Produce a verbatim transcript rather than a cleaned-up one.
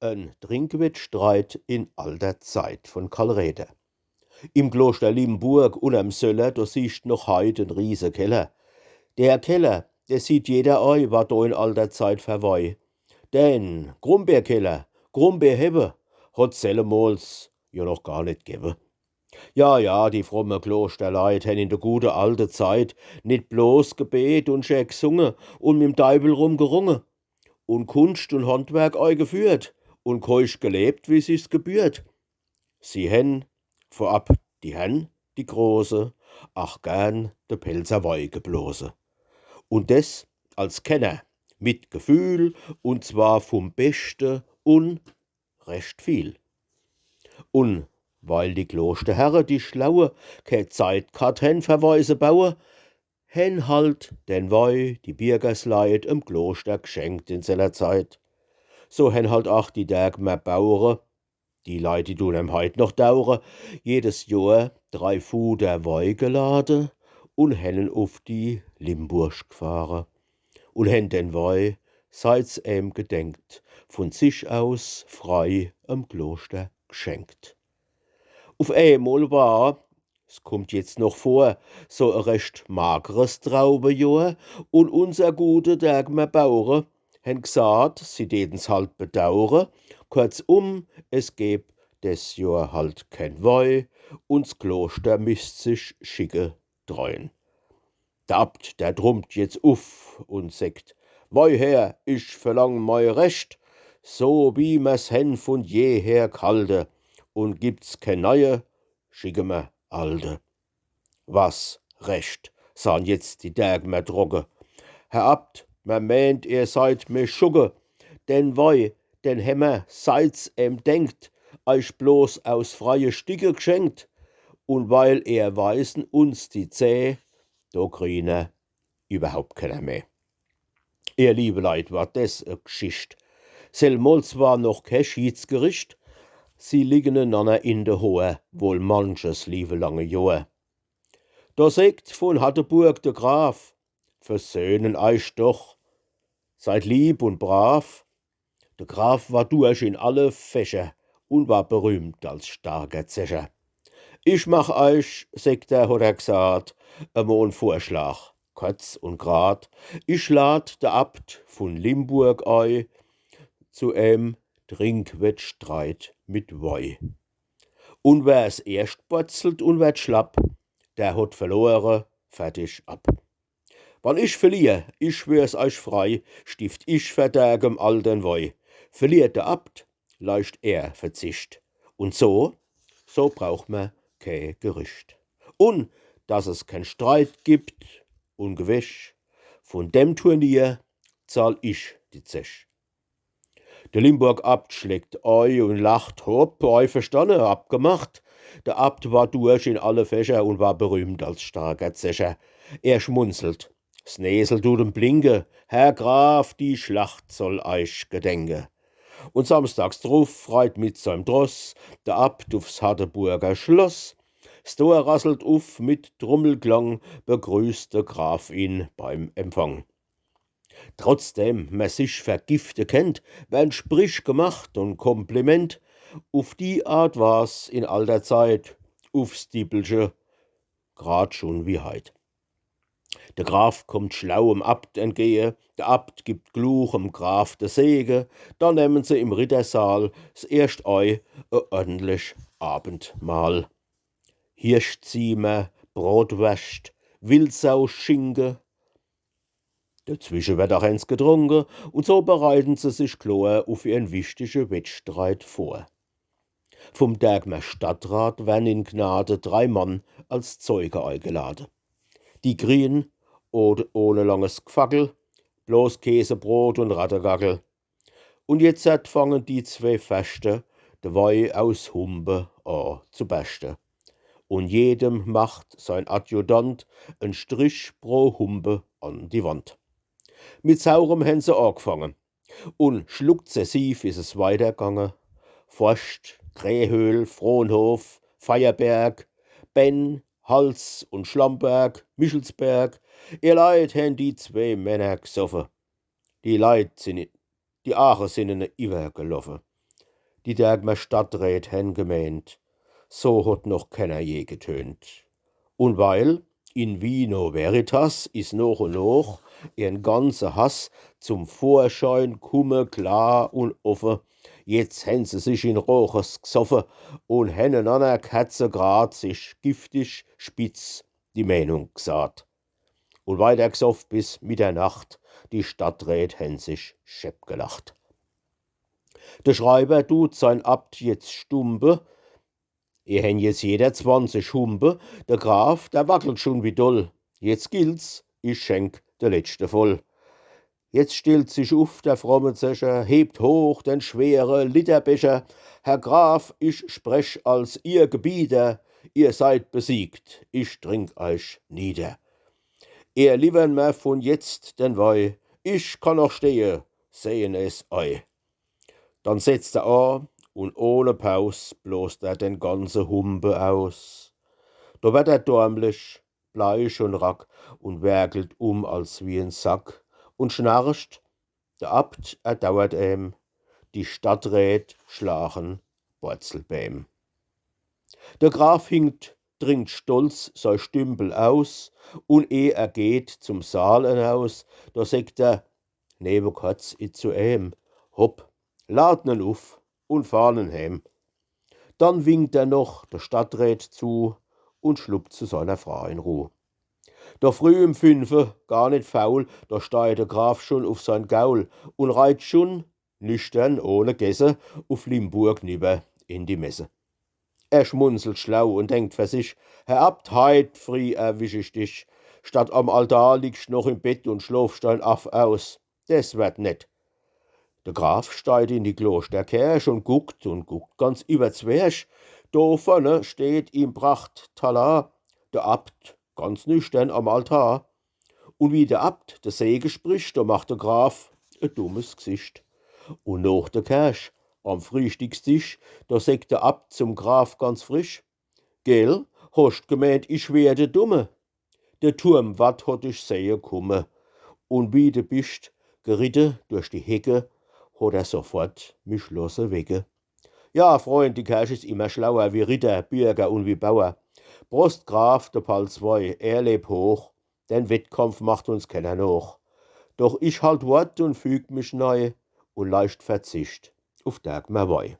En Trinkwettstreit in alter Zeit von Karl Räder. Im Kloster Limburg unnerm Söller, do siehscht noch heit en riese Keller. Der Keller, der sieht jeder ei, war do in alter Zeit verwei. Denn Grumbeerkeller, Grumbeer hewwe, hot's sellemols jo noch gar net gewwe. Ja, ja, die fromme Klosterleit hen in de gute alte Zeit net bloß gebet un schä gsunge un mim Deiwel rumgerunge un Kunscht un Handwerk eigeführt un keusch gelebt, wie sich's gebührt. Sie hen, vorab die Herrn, die Große, ach gern de Pälzer Wei geblose. Un des als Kenner mit Gefühl, un zwar vum Beschte un recht viel. Un weil die Klosterherre, die Schlaue, kä Zeit ghat hen fer Wei se baue, hen halt den Wei die Birgersleit em Kloster gschenkt in seller Zeit. So hen halt ach die Dergmer Bauere, die Leit, die dun em heit noch dauere, jedes Johr drei Fuder Wei gelade un hen en uf die Limburg gfahre un hen den Wei, seit's em gedenkt, vun sich aus frei em Kloster gschenkt. Uf emol war, s kummt jetzt noch vor, so e recht magres Traubejohr, un unser gute Dergmer Bauere hen gsaat, sie deten's halt bedauere, kurzum, es geb des Johr halt ken Wei, un s Kloster misst sich schicke dreien. Der Abt, der drummt jetzt uf un secht: „Weiher, ich verlang mei Recht, so wie mer's hen vun jeher ghalte, un gibt's ken neie, schicke mer alte.“ „Was Recht?“, sahn jetzt die Dergmer drocke. „Herr Abt, mer meent, ihr seid meschugge. Den Wei, den hämmer, seit's em denkt, eich bloß aus freie Sticke gschenkt. Un weil er weisen uns die Zäh, do griener überhaupt kenner meh.“ Ihr liewe Leit, war des e Gschicht. Selmols war noch ke Schiedsgericht. Sie liegen enanner in de Hoor, wohl manches liewe lange Johr. Do secht vun Hatteburg de Graf: „Versöhnen eich doch, seid lieb un brav.“ De Graf war durch in alle Fächer un war berühmt als starker Zecher. „Ich mach eich“, secht er, hot er gsaat, „emol en Vorschlag, kurz un grad. Ich lad de Abt vun Limburg ei zu em Trinkwettstreit mit Wei. Un wer's erscht borzelt un werd schlapp, der hot verlore, fertig ab. Wann ich verlier, ich schwör's eich frei, stift ich fer Dergem all den Wei. Verliert de Abt, leischt er Verzicht. Un so, so braucht mer ke Gericht. Un dass es ken Streit gibt un Gewäsch, vun dem Turnier zahl ich die Zech.“ De Limburg Abt schlägt ei un lacht: „Hopp, ei verstanne, abgemacht.“ De Abt war durch in alle Fächer un war berühmt als starker Zecher. Er schmunzelt, s Näsel dut em blinke: „Herr Graf, die Schlacht soll eich gedenke.“ Un samstags druf reit mit seim Tross de Abt ufs Hatteburger Schloss. S Tor rasselt uf mit Trummelklang, begrüßt de Graf ihn beim Empfang. Trotzdem mer sich vergifte kennt, wern Sprich gemacht un Kompliment. Uf die Art war's in alter Zeit, ufs Dippelche, grad schun wie heit. De Graf kommt schlau em Abt entgehe, de Abt gibt kluch em Graf de Sege, dann nemmen se im Rittersaal s erscht ei e ordentlich Abendmahl. Hirschziemer, Brotwerscht, Wildsauschinke, dezwische werd ach ens getrunke, un so bereiten se sich klor uf ihren wichtige Wettstreit vor. Vum Dergmer Stadtrat wern in Gnade drei Mann als Zeuge eigelade. Die krien, oh-, ohne langes Gfackel, bloß Käsebrot un Rattegackel. Un jetzert fangen die zwee Ferschte, de Wei aus Humbe a zu berschte. Un jedem macht sein Adjutant en Strich pro Humbe an die Wand. Mit Saurem hen se agfange un schluckzessiv is es weitergange. Forscht, Krähöhl, Frohnhof, Feierberg, Benn, Hals un Schlamberg, Michelsberg, ihr Leit, hen die zwee Männer gsoffe. Die Leit sin, die Aache sin ene iwwer geloffe. die Dagmer Stadträt hen gemeent. So hot noch kenner je getönt. Un weil in vino veritas is noch un noch ihrn ganze Hass zum Vorschein kumme, klar un offe, jetzt hen se sich in Roches gsoffe un hen enanner kerzegrad sich giftig spitz die Meenung gsat. Un weiter gsoff bis Mitternacht, die Stadträt hen sich schepp gelacht. De Schreiber dut sein Abt jetzt stumpe, ihr hen jetzt jeder zwanzig Humpe, de Graf, der wackelt schun wie doll. Jetzt gilt's, ich schenk de letschte voll. Jetzt stellt sich uff der fromme Zecher, hebt hoch den schwere Litterbecher. Herr Graf, ich sprech als Ihr Gebieter, ihr seid besiegt, ich trink eich nieder. Ihr liwwern mer vun jetzt den Wei, ich kann noch stehe, sehen es ei. Dann setzt er a un ohne Paus blost er den ganze Humpe aus. Do werd er dormlich, bleich un rack un werkelt um als wie en Sack un schnarcht, de Abt erdauert em, die Stadträt schlachen Borzelbeem. De Graf hinkt, trinkt stolz sei Stümpel aus, un eh er geht zum Saal enaus, do secht er, newe korz i zu em: „Hopp, laden en uff un fahren en hem.“ Dann winkt er noch de Stadträt zu un schluppt zu seiner Fraa in Ruh. Doch früh um fünfe, gar net faul, do steigt de Graf schun uff sein Gaul un reit schun, nüchtern, ohne Gesse, uff Limburg niwwer in die Messe. Er schmunzelt schlau un denkt fer sich: „Herr Abt, heit frieh erwisch ich dich. Statt am Altar liegst noch im Bett un schlofst dein Aff aus. Des werd net.“ De Graf steigt in die Kloschterkerch un guckt un guckt ganz iwwerzwerch. Do vorne steht im Pracht-Talar de Abt, ganz nüchtern am Altar. Un wie de Abt de Sege spricht, do macht de Graf e dummes Gsicht. Un noch de Kerch, am Friehsticksdisch, do secht de Abt zum Graf ganz frisch: „Gell, hoscht gemeent, ich wär de Dumme? De Turmwart hot dich sehe kumme. Un wie de bischt geritte durch die Hecke, hot er sofort mich losse wecke. Ja, Freund, die Kerch is immer schlauer wie Ritter, Bürger un wie Bauer. Prost, Graf, de Palz Wei, er leb hoch, den Wettkampf macht uns kenner noch. Doch ich halt Wort un füg mich nei un leischt Verzicht uff Dagmer Wei.“